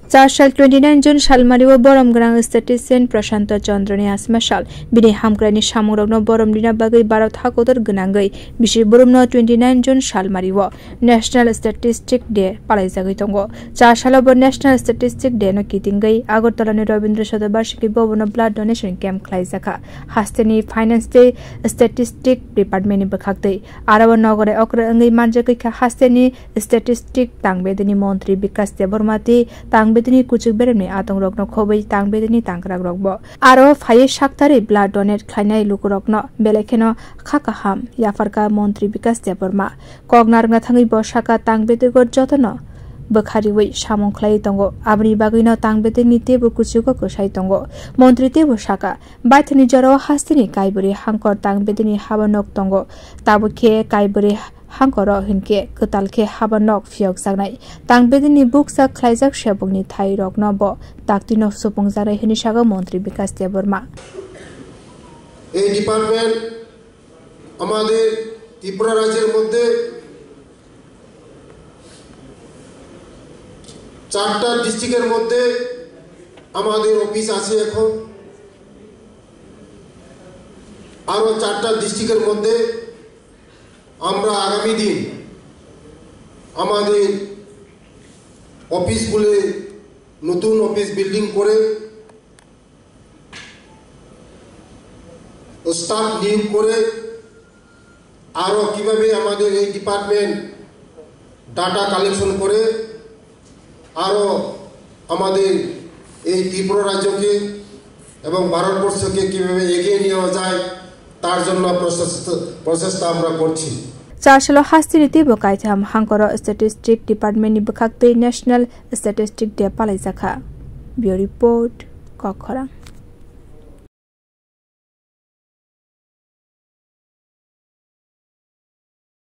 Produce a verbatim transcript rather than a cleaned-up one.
Char sal twenty nine June salmario borom gwnang statistician Prashanto Chandra ni asma sal. Bini hamkrai ni samung rok no borom rina bagwi Bharat hakotor gwnangwi bisi borom no twenty nine June salmario National Statistic Day palaijagwi tongo. Char salo bo National Statistic Day no kitingwi Agartala ni Rabindra Sadarbarsikhi Bhavan o blood donation camp khlaijakha. Haste ni Finance tei Statistic Department ni bwkhaktwi. Aro o nogore okra wngwi manjagwi kha haste ni Statistic tangbedini montri Bikas Debbarma tei tangbedini kuchuk beremni atongrokno khobwi tangbedini tangkrakrokbo. Aro phaiwi saktarwi blood donate khlainai lukurokno belai kheno kha kaham yapharkha montri Bikas Debbarma. Kok narwkna thangwi bo sakha tangbedigor jotono bwkhariwi samung khlaiwi tongo. Aboni bagwino tangbedini teibo kuchugo kwsai tongo. Montri teibo sakha, baithani jorao hasteni kaibwrwi hangkor tangbedini haba nok tongo. Tabuk khe kaibwrwi hangkoro hinkhe kwtal khe haba nok phiyokjaknai. Tangbedini bukcha khlaijak sebokni thairokno bo taktino supungjaknai hwnwi sago montri Bikas Debbarma. এই ডিপার্টমেন্ট আমাদের ত্রিপুরা রাজ্যের মধ্যে চারটা ডিস্ট্রিক্টের মধ্যে আমাদের অফিস আছে এখন। আরও চারটা ডিস্ট্রিক্টের মধ্যে আমরা আগামী দিন আমাদের অফিসগুলি নতুন অফিস বিল্ডিং করে, স্টাফ নিয়োগ করে, আরও কিভাবে আমাদের এই ডিপার্টমেন্ট ডাটা কালেকশন করে আরও আমাদের এই ত্রিপুরা রাজ্যকে এবং ভারতবর্ষকে কীভাবে এগিয়ে নেওয়া যায়, তার জন্য প্রচেষ্টা, প্রচেষ্টা আমরা করছি। Char salo hasteni teibo kaitham hangkoro Statistic Department ni bwkhaktwi National Statistic Day palaijakha. Bureau Report, Kokkhorang.